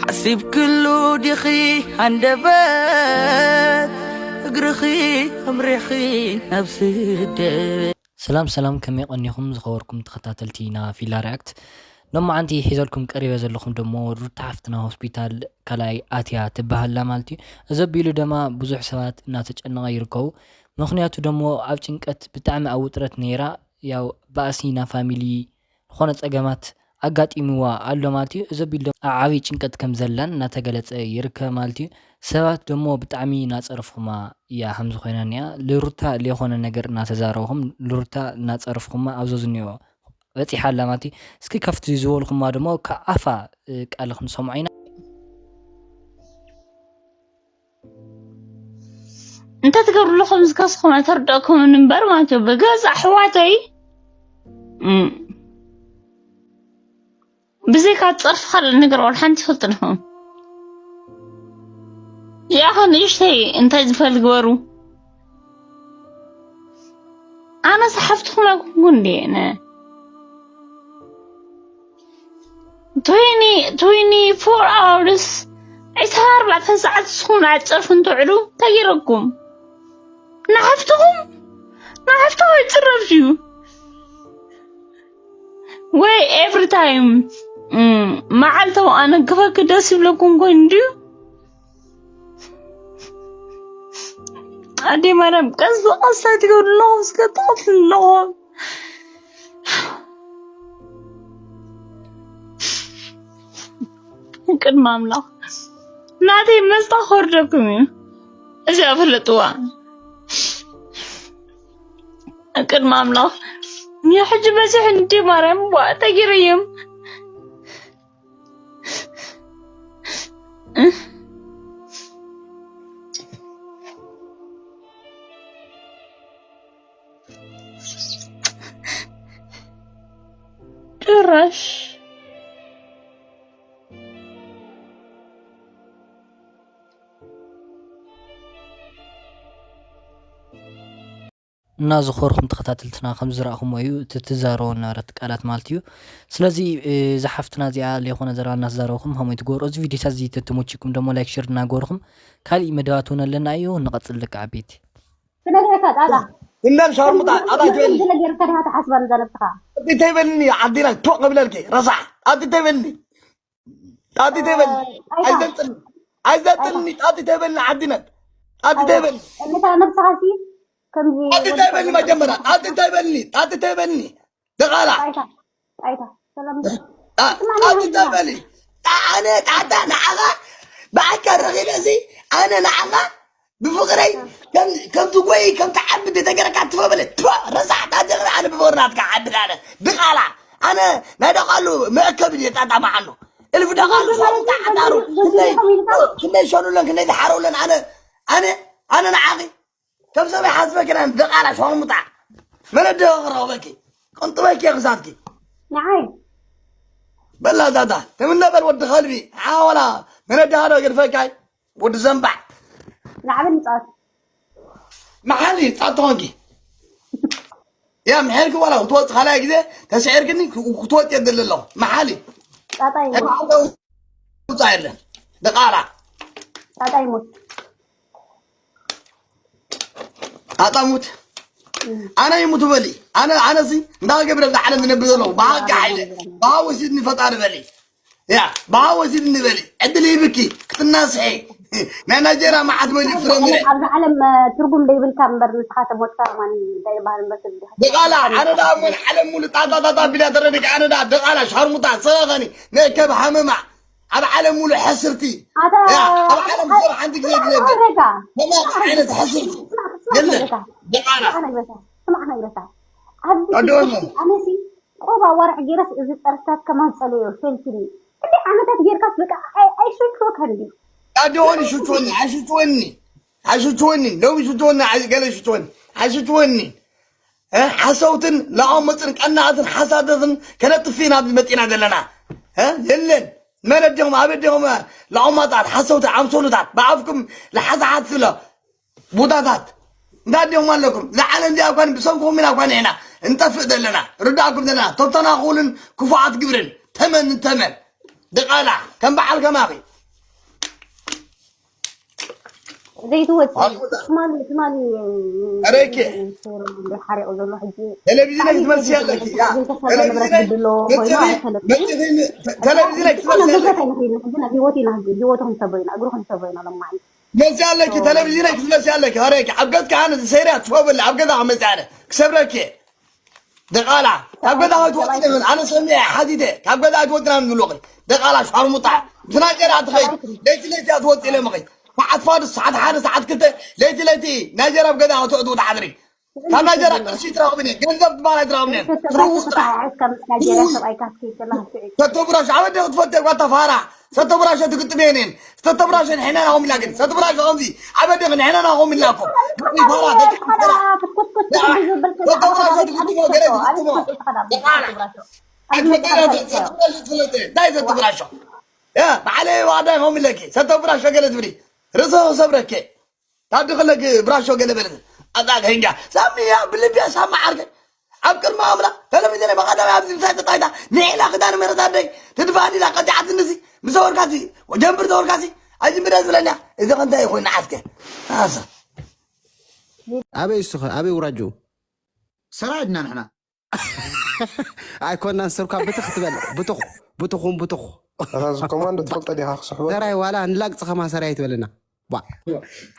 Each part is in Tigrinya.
ዓሲብክሉ ዲኺ ሃንደበት፣ እግርኺ ኣምሪሕኺ ናብ ስደት። ሰላም ሰላም፣ ከመይ ቀኒኹም ዝኸበርኩም ተኸታተልቲ ናፊላ ሪያክት? ሎማዓንቲ ሒዘልኩም ቀሪበ ዘለኹም ደሞ ሩታ ሓፍትና ሆስፒታል ካልኣይ ኣትያ ትበሃላ ማለት እዩ። እዚ ኣቢሉ ደማ ብዙሕ ሰባት እናተጨነቐ ይርከቡ። ምኽንያቱ ደሞ ኣብ ጭንቀት ብጣዕሚ ኣብ ውጥረት ነይራ፣ ያው ባእሲ ና ፋሚሊ ዝኾነ ጸገማት ኣጋጢምዋ ኣሎ ማለት እዩ። እዚ ኣቢሉ ደሞ ኣብ ዓብዪ ጭንቀት ከም ዘላን እናተገለጸ ይርከብ ማለት እዩ። ሰባት ደሞ ብጣዕሚ እናጸረፍኹማ እያ ከምዚ ኮይና እኒኣ። ልሩታ ለይኾነ ነገር እናተዛረብኹም ልሩታ እናጸረፍኹማ ኣብዞ ዝኒኦ በጺሓ ኣላ ማለት እዩ። እስኪ ካብቲ ዝበልኹማ ደሞ ካብ ኣፋ እ፣ ቃል ክንሰምዖ ኢና። እንታይ ትገብሩ ኣለኹም ዝከስኹም ኣይተርድአኩምን እምበር ማለት እዩ። ብገዛ ኣሕዋተይ እም፣ ብዘይካ ጸርፊ ካልእ ነገር ዋላ ሓንቲ ይፈልጥ ኣለኹም። ያኸ ንእሽተይ እንታይ ዝፈል ግበሩ። ኣነ ዝሓፍትኹም ኣይኮንኩ እንዴ ነ twenty twenty-four hours ዒስራ ኣርባዕተ ሰዓት ንስኹም ናይ ጸርፊ እንትውዕሉ እንታይ ገይረኩም? ንሓፍትኹም ንሓፍትኹም ይጽረፍ ድዩ? ወይ every time እም፣ መዓልታዊ ኣነ ክፈኪ ደስ ይብለኩም ኮይኑ ድዩ? ኣዴ ማርያም ቀስ ብቐስ ኣይትገብሩ ኣለኹም እስከ ትቐትሉ ኣለኹም። ቅድሚ ኣምላኽ ናተይ መስጣ ክወርደኩም እዩ። እዚኣ ፍለጥዋ። ቅድሚ ኣምላኽ ንሕጂ በዚሑ እንዲ ማርያም ዋ ተጊርዮም ጭራሽ እና ዝኾርኹም ተኸታተልትና ከም ዝረእኹሞ እዩ እቲ ትዛረቦ ነበረት ቃላት ማለት እዩ። ስለዚ እ፣ እዛ ሓፍትና እዚኣ ለይኾነ ዘረባ እናተዛረብኹም ሃሞይ ትገብሩ። እዚ ቪዲዮታት እዚ ተተመችኩም ደሞ ላይክ ሼር እናገበርኹም ካሊእ መደባት እውን ኣለና እዩ። ንቐጽል ደቂ ዓበይቲ። ትነግረካ ጣጣ እነም ሻርሙጣ ጣጣ ትበሊ ዝለ ገይርካ ድኻ ትሓስባ ንዛ ነብስኻ ጣጢ ተይበልኒ ዓዲና ቶ ክብለልኪ ረሳሕ ጣጢ ተይበልኒ ጣጢ ተይበልኒ ኣይዘንጥልኒ ኣይዘንጥልኒ ጣጢ ተይበልኒ ዓዲና ጣጢ ተይበልኒ እነታ ነብስኻ ሲ ከምዚ ጣጢ ተይበልኒ መጀመርያ ጣጢ ተይበልኒ ጣጢ ተይበልኒ ደቓላ ጣይታ ጣይታ ሰላም ጣጢ ተይበልኒ ኣነ ጣጣ ንዓኻ ብኣካ ረኺበ እዚ ኣነ ንዓኻ ብፍቕረይ ከም- ከምቲ ጎይ ከምቲ ዓቢ ተገረካ ትፈበለ ረሳሕ ጣጢ ኣነ ብፍቕሪ ናትካ ዓቢ ኣነ ድቓላ ኣነ ናይ ደቓሉ መእከብ እየ ጣጣ መዓሉ እልፍ ደቓሉ ሻሙጣ ዓዳሩ ክንደይ ክንደይ ሸኑለን ክንደይ ዝሓረውለን ኣነ ኣነ ኣነ ንዓኺ ከም ሰብ ይሓስበኪ ና ደቓላ ሻሙጣ መለደ ክረኽበኪ ቅንጥበኪ ክሳትኪ ንዓይ በላ ዛዛ ተምነ በል ወዲ ከልቢ ሓወላ መለደ ሃዶ ገድፈካይ ወዲ ዘንባዕ ንዓበ ንፃወት መሓሊ ጻት ትኾንኪ ያ ምሕርኪ ዋላ ክትወፅ ካልኣይ ግዜ ተስዒርክኒ ክትወፅ የድሊ ኣለኹ መሓሊ ጣጣይ ውፃ የለን ደቓላ ጣጣይ ሞት ኣጣሙት ኣነ ይሙት በሊ ኣነ ኣነሲ እንዳገብረ ዛ ዓለም ዝነብር ዘለኹ ብሃቂ ሓይለ ብሃወሲድኒ ፈጣሪ በሊ ያ ብሃወሲድኒ በሊ ዕድል ይብኪ ክትናስሐ ናይ ናይጀርያ መዓት በሊ ፍረምረ ኣብዚ ዓለም ትርጉም ደይብልካ እምበር ንስኻ ተሞትካ ማን እንታይ ይበሃል እምበር ትብልካ ብቓላ ኣነ ዳ ሞን ዓለም ሙሉ ጣጣጣጣ ቢላ ተረድካ ኣነ ዳ ደቓላ ሻርሙጣ ሰኸኸኒ መእከብ ሃመማ ኣብ ዓለም ሙሉ ሕስርቲ ኣታ ያ ኣብ ዓለም ሰብ ሓንቲ ግዜ ዝነብር ረጋ ከማኻ ዓይነት ሕስርቲ የለን ደቓላ ስማዕ ነግረካ ኣብዚ ኣደወና ኣነሲ ቆብ ኣዋርሕ ገይረስ እዚ ጸርፍታት ከማን ጸለዮ ፈልትኒ ክንደይ ዓመታት ጌርካስ በቃ ኣይሽክወካን ድዩ ኣደወኒ ሽትወኒ ኣይሽትወኒ ኣይሽትወኒ ለው ሽትወኒ ገለ ሽትወኒ ኣይሽትወኒ ሓሰውትን ለኣመፅን ቀናእትን ሓሳደትን ከነጥፊ ናብ መፂና ዘለና የለን መን ኣዲኹም ኣብ ኣዲኹም ለኣማጣት ሓሰውቲ ኣምሶሉታት ብኣፍኩም ለሓዛሓት ስለ ቡዳታት እንዳ ኣዲኹም ኣለኩም ዝዓለ እንዲኣ ኳን ብሰንኩም ኢና ኳን ኢና እንጠፍእ ዘለና ርዳእኩም ዘለና ተተናኹልን ክፉኣት ግብርን ተመን ተመን ድቓላ ከም በዓል ከማኺ ዘይትወጽእ ትማሊ ትማሊ ኣረኪ ሓሪቑ ዘሎ ሕጂ ቴሌቪዥን ክትመልሲ ኣለኪ። ያ ቴሌቪዥን ቴሌቪዥን ክትመልሲ ኣለኪ። ህይወት ኢና ህይወቱ ክንሰቦ ኢና እግሩ ክንሰቦ ኢና ለማዓኒ መሲ ኣለኪ። ቴሌቪዥን ክትመልሲ ኣለኪ። ኣረኪ ኣብ ገጽ ከዓነ ሰይርያ ትፈብል ኣብ ገዛ መጽ ኣነ ክሰብረኪ ደቓላ ካብ ገዛ ኣይትወፅን። ኣነ ሰሚዐ ሓቲተ ካብ ገዛ ኣይትወፅን ኣነ ዝብለኺ ደቓላ ሻርሙጣ ምስ ናጀራ ትኸይድ ለይቲ ለይቲ እያ ትወፅእ ኢለ ምኸይ ሰዓት ፋዱስ ሰዓት ሓደ ሰዓት ክልተ ለይቲ ለይቲ ናጀራ ኣብ ገዛ ክትእትው ትሓድሪ። ካብ ናጀራ ቅርሺ ትረኽብን እየ ገንዘብ ትበሃል ኣይትረኽብን እየ። ትርውጥ ጥራሕ ትርውጥ። ሰተብራሽ ኣበደ ክትፈትዮ ጓታ ፋራ ሰተብራሸ ትግጥም እየ ነን ሰተብራሸ ንሕናና ኾም ኢላ ግን ሰተብራሸ ኸምዚ ኣበደ ንሕናና ኾም ኢላኮ ሰተብራሸ ትግጥሞ ገለ ትግጥሞ ደቃላ ኣይፈጠረ ሰተብራሸ ትፍለጥ እንታይ ሰተብራሸ ያ ባዕለ ዋዳ ኾም ኢለኪ ሰተብራሸ ገለ ትብሊ ርእሶ ሰብረከ ታዲ ክለክ ብራሾ ገለ በለት ኣዛ ከንጋ ሳሚ ያ ብልብያ ሳማ ዓርከ ኣብ ቅድሚ ኣምላኽ ተለቪዝን በቐዳማይ ኣብዚ ምሳይ ተጣይታ ንዒላ ክዳን መረት ኣደይ ትድፋኒ ኢላ ቀጢዓትንሲ ምሰወርካሲ ጀንብር ተወርካሲ ኣይጅምብረ ዝብለኛ እዚ ኸንታይ ኮይኑ ዓስከ ኣሰ ኣበይ እሱኸ ኣበይ ውራጁ ሰራይ ድና ንሕና ኣይኮናን ስርኳ ብትኽ ትበል ብትኹ ብትኹም ብትኹ ኣታ እዚ ኮማንዶ ትፈልጦ ዲኻ ክስሕቦ ሰራይ ዋላ ንላግፂ ኸማ ሰራይ ትበልና ቧዕ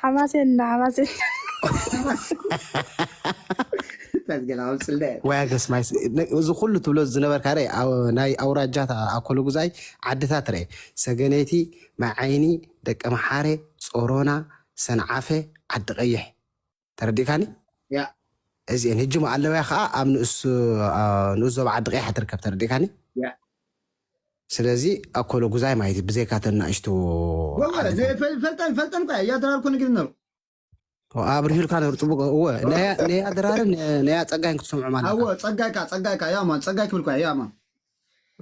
ሓማሴን እና ሓማሴን ታዝገላ ኣውፅልደ ወያ ገስማይ እዚ ኩሉ ትብሎ ዝነበርካ ረ ናይ ኣውራጃታ ኣኮሎ ጉዛይ ዓድታት ረ ሰገነይቲ መዓይኒ ደቂ መሓረ ጾሮና ሰንዓፈ ዓዲ ቀይሕ ተረዲእካኒ ያ እዚአን ህጂ ኣለውያ ከዓ ኣብ ንኡስ ንኡስ ዞባ ዓዲ ቀይሓ ትርከብ ተረዲእካኒ ያ ስለዚ ኣኮሎ ጉዛይ ማለት እዩ ብዘይካ ተናእሽቱ ወወ ፈልጠን ፈልጠን እኮ እያ ድራር ኮነ ግድነሩ ኣብርሂልካ ነሩ ፅቡቅ እወ ነያ ድራርን ነያ ፀጋይን ክትሰምዖ ማለት ኣዎ ፀጋይካ ፀጋይካ ያማን ፀጋይ ክብል እኮ ያማን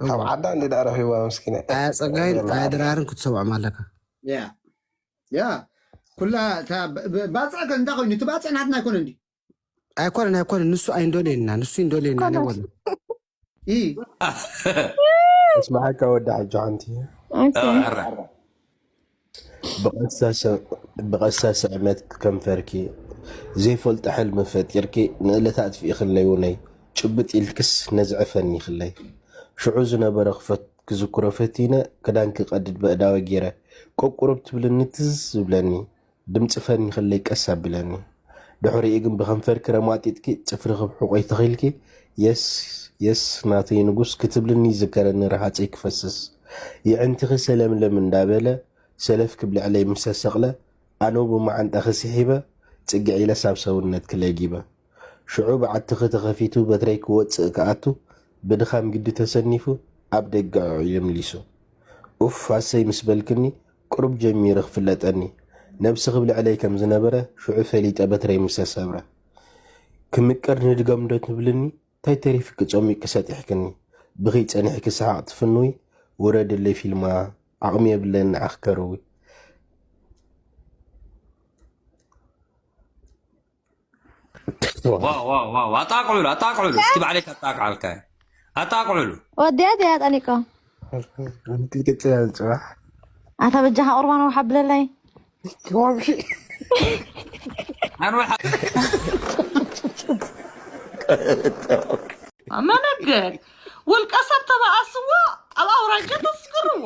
ካብ ዓዳ እንደ ዳ ረኺባ መስኪና ኣያ ፀጋይን ኣያ ድራርን ክትሰምዖም ኣለካ ያ ያ ኩላ ባፅዕ ከ እንታይ ኮይኑ እቲ ባፅዕ ናትና ኣይኮነ እንዲ ኣይኮነን ኣይኮነን ንሱ ኣይንደልየና ንሱ ይንደልየና ነወል ኢ እስማዓካ ወዲ ሓጂ ሓንቲ ብቐሳ ስዕመት ከንፈርኪ ዘይፈልጦ ሕልሚ ፈጢርኪ ንእለታ ኣጥፊእክለይ ውነይ ጭብጥ ኢልክስ ነዝዕፈኒ ክለይ ሽዑ ዝነበረ ክፈት ክዝክሮ ፈቲነ ክዳንኪ ቀድድ በእዳወ ጌረ ቆቁሩብ ትብልኒ ትዝ ዝብለኒ ድምፂ ፈኒ ክለይ ቀስ ኣብለኒ ድሕሪኡ ግን ብከንፈርኪ ረማጢጥኪ ፅፍርኪ ብሕቆይ ተኺልኪ የስ የስ ናተይ ንጉስ ክትብልኒ ይዝከረኒ ረሃፀይ ክፈስስ የዕንትኺ ሰለምለም እንዳበለ ሰለፍ ክብልዕለይ ምስ ኣሰቕለ ኣነው ብመዓንጣኺ ስሒበ ፅግዕ ኢለ ሳብ ሰውነትኪ ለጊበ ሽዑ በዓትኺ ተኸፊቱ በትረይ ክወፅእ ክኣቱ ብድኻም ግዲ ተሰኒፉ ኣብ ደገ ኣዕዒሉ ምሊሱ ኡፍ ኣሰይ ምስ በልክኒ ቁሩብ ጀሚሩ ክፍለጠኒ ነብሲ ክብልዕለይ ከም ዝነበረ ሽዑ ፈሊጠ በትረይ ምስ ኣሰብረ ክምቅር ንድገም ዶ ትብልኒ ታይ ተሪፍኪ ጸሚቅኪ ሰጢሕክኒ ብኽይ ጸኒሕኪ ሰሓቅ ትፍንዊ ውረድለይ ፊልማ ዓቅሚ የብለይን ንዓኺ ከርዊ። ዋው ዋው ዋው ኣጣቅዕሉ ኣጣቅዕሉ እስቲ ባዕለይካ ኣጣቅዓልካ ኣጣቅዕሉ። ወዲያ ድያ ጠኒቆ ኣንክልክልጽያ ዝጽባሕ ኣታ በጃኻ ቁርባን ወሓብለለይ። ኣንወሓ መነገር ውልቀ ሰብ ተባኣስዎ ኣብ ኣውራጃ ተስግርዎ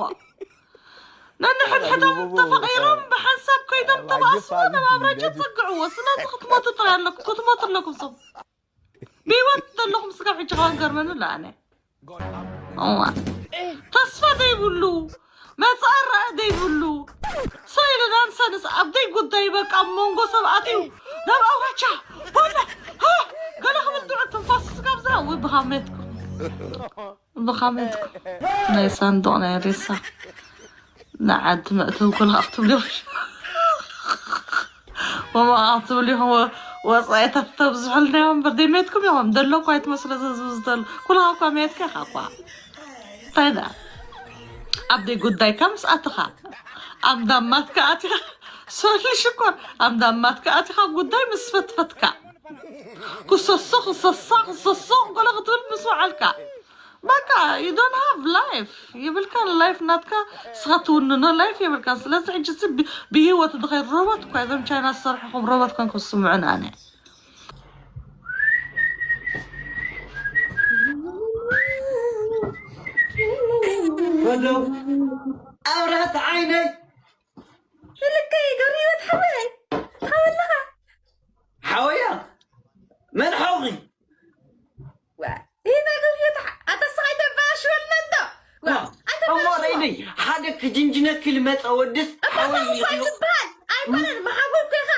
ነንሕድሕዶም ተፈቒሮም ብሓንሳብ ከይዶም ተባኣስዎ ናብ ኣውራጃ ትፀግዕዎ። ስለዚ ክትሞቱ ጥራይ ኣለኩም ክትሞቱ ኣለኩም። ሰብ ብህይወት ዘለኹም ስጋብ ሕጂ ከዋን ገርመኒ ኣሎ ኣነ እዋ ተስፋ ዘይብሉ መፃኢ ረኣ ዘይብሉ ሰው ኢለ ዳንሰንስ ኣብ ደይ ጉዳይ በቃ ኣብ መንጎ ሰብ ኣትዩ ናብ ኣውራጃ ቦለ ሃ ገለ ክብል ድዑ ትንፋስ ስጋብ ዝሃዊ ብኻመትኩ ብኻመትኩ ናይ ሳንዱቕ ናይ ሬሳ ንዓዲ መእተዊ ኮልካ ክትብሉ ወማ ክትብሉ ኢኹም ወፃኢታት ተብዝሑልና እዮም እምበር ደይ መትኩም እዮም ደሎ እኳ ኣይትመስሎ ዝህዝቡ ዝደሉ ኩልኻ እኳ መየትካ ኢኻ እኳ እንታይ ደኣ ኣብ ደይ ጉዳይካ ምስ ኣትኻ ኣብ ዳማትካ ኣትኻ ሶሊ ሽኮር ኣብ ዳማትካ ኣትኻ ጉዳይ ምስ ፈትፈትካ ክሰሶ ክሰሳ ክሰሶ ገለ ክትብል ምስ ወዓልካ በቃ you don't have life የብልካን። ላይፍ ናትካ ንስኻ ትውንኖ ላይፍ የብልካን። ስለዚ ሕጂ ሲ ብህይወት ድኸይድ ሮቦት እኳ እዞም ቻይና ዝሰርሕኹም ሮቦት ኮንኩም ስምዑን ኣነ ወደው ኣብራት ዓይነይ ልከይ ገብርወት ሓወይ ሓወለኻ ሓወያ መን ሓውኺ ይህና ገብርወት ኣተስኻይ ተባሽወልና እንዶ እሞ ረኢለይ ሓደ ክጅንጅነኪ ልመፀ ወድስ ሓወይ ኢልክዮ ይበሃል ኣይኮነን መሓወይ ኮይኻ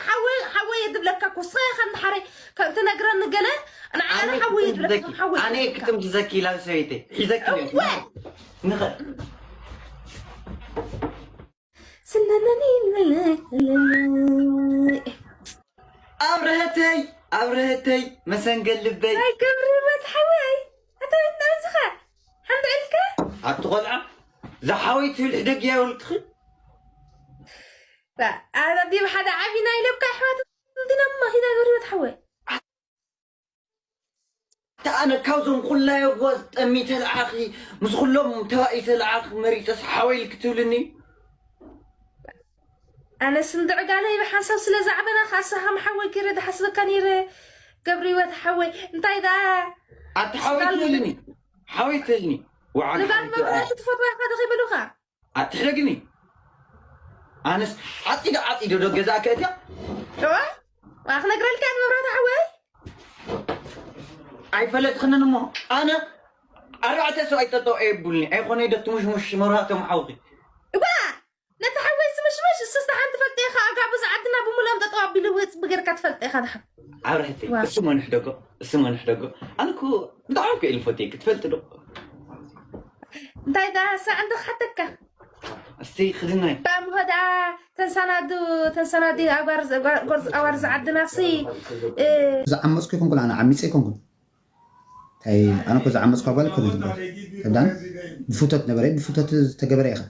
ሓወይ የድብለካ እኮ ስኻ ከም ድሓረ ከም ትነግረኒ ገለ ንዓነ ሓወይ የድብለካ ሓወይ ኣነ ክጥምቲ ዘኪ ኢላ ሰበይተይ ሒዘኪ ንኸ ስለለኒ ኣብረሀተይ ኣብረሀተይ መሰንገል ልበይ ኣይገብርበት ሓወይ ኣታ ናብዝኻ ሓንቲ ዕልከ ኣቲ ቆልዓ ዝሓወይ ትብል ሕደግ እያ ይብልክኺ ኣረዲብ ሓደ ዓቢና ኢለብካ ኣሕዋት እንዲና እሞ ሂዳ ገብርበት ሓወይ ኣነ ካብዞም ኩላዮ ጓዝ ጠሚተ ለዓኺ ምስ ኩሎም ተባኢተ ለዓኺ መሪፀስ ሓወይ ክትብልኒ ኣነ ስንድዕ ጋለይ ብሓንሳብ ስለ ዛዕበና ካሳኻ መሓወይ ገይረ ዝሓስበካ ነይረ ገብርወት ሓወይ እንታይ ደኣ ኣቲ ሓወይ ትብልኒ ሓወይ ትብልኒ ንባል መብራህቲ ትፈትዋ ኢኻ ዶ ከይበሉኻ ኣትሕደግኒ ኣነስ ዓፂዶ ዓፂዶ ዶ ገዛ ከእትያ እዋ ክነግረልካ ንመብራህቲ ሓወይ ኣይፈለጥኽንን እሞ ኣነ ኣርባዕተ ሰብኣይ ጠጠው የብሉኒ ኣይኮነ ዶ ትሙሽሙሽ መብራህቶም ሓውኺ እዋ ነቲ ሓወይ ዝምሽምሽ እሱስ ደሓን ትፈልጥ ኢኻ ኣብ ጋብዝ ዓድና ብምሎም ጠጠው ኣቢሉ ብፅቢ ገርካ ትፈልጥ ኢኻ ደሓን ኣብርህቲ እሱ መኑሕ ደጎ እሱ መኑሕ ደጎ ኣነ እኮ ብጣዕሚ እኮ ኢሉ ፈትየ ክትፈልጥ ዶ እንታይ ዳ ሳዕ እንዶ ክሓተካ እስቲ ክድናይ ባምሆዳ ተንሳናዱ ተንሳናዱ ኣጓር ኣዋር ዝዓድና ሲ ዝዓመፅኩ ይኮንኩን ኣነ ዓሚፀ ይኮንኩን እንታይ ኣነ እኮ ዝዓመፅኩ ኣባል እኮ ዝትበል ከዳን ብፍቶት ነበረ ብፍቶት ዝተገበረ ኢኻ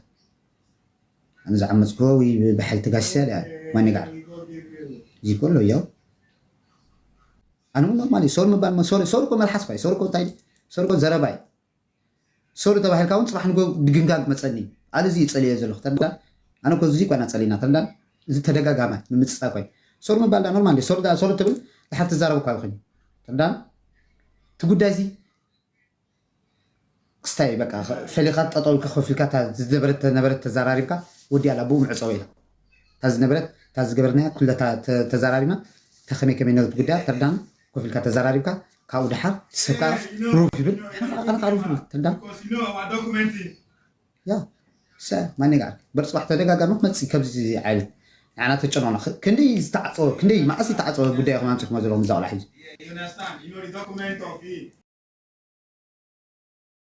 ኣነ ዝዓመፅኩ ወይ ብሓይል ተጋሲሰ ያ ማን ጋር እዚ እኮ ኣሎ ያው ኣነ እውን ኖርማል እዩ ሶር ምባል ሶር ሶር እኮ መልሓስ ባይ ሶር እኮ እንታይ ሶር እኮ ዘረባ እዩ ሶሪ ተባሂልካ እውን ፅባሕ ንጎ ድግምጋም ክመፀኒ ኣነ እዚ ይፀልዮ ዘለኹ ተዳ ኣነ ኮ እዚ ኳና ፀሊና ተዳ እዚ ተደጋጋመ ምምፅፃ ኮይ ሶሪ ምባል ዳ ኖርማል ሶሪ ዳ ሶሪ ትብል ድሓር ትዛረብ እኳ ይኹን ተዳ እቲ ጉዳይ እዚ ክስታይ በቃ ፈሊኻ ጠጠው ኢልካ ኮፍ ኢልካ ዝነበረት ተነበረት ተዘራሪብካ ወዲያ ላ ብኡ ምዕፀው ኢላ እታ ዝነበረት እታ ዝገበርናያ ኩለታ ተዘራሪብና እታ ከመይ ከመይ ነበረት ጉዳያ ተርዳን ኮፍ ኢልካ ተዘራሪብካ ካብኡ ድሓር ሰብካ ሩፍ ይብል ኣነካ ሩፍ ይብል ተርዳን ያ ሰ ማን ጋር በርፅባሕ ተደጋጋሚ ክመፅእ ከብዚ ዓይነት ንዓና ተጨኖና ክንደይ ዝተዓፀወ ክንደይ መዓስ ዝተዓፀወ ጉዳይ ኢኹም ኣምፅኹሞ ዘለኹም እዛ ቆልዓ ሕጂ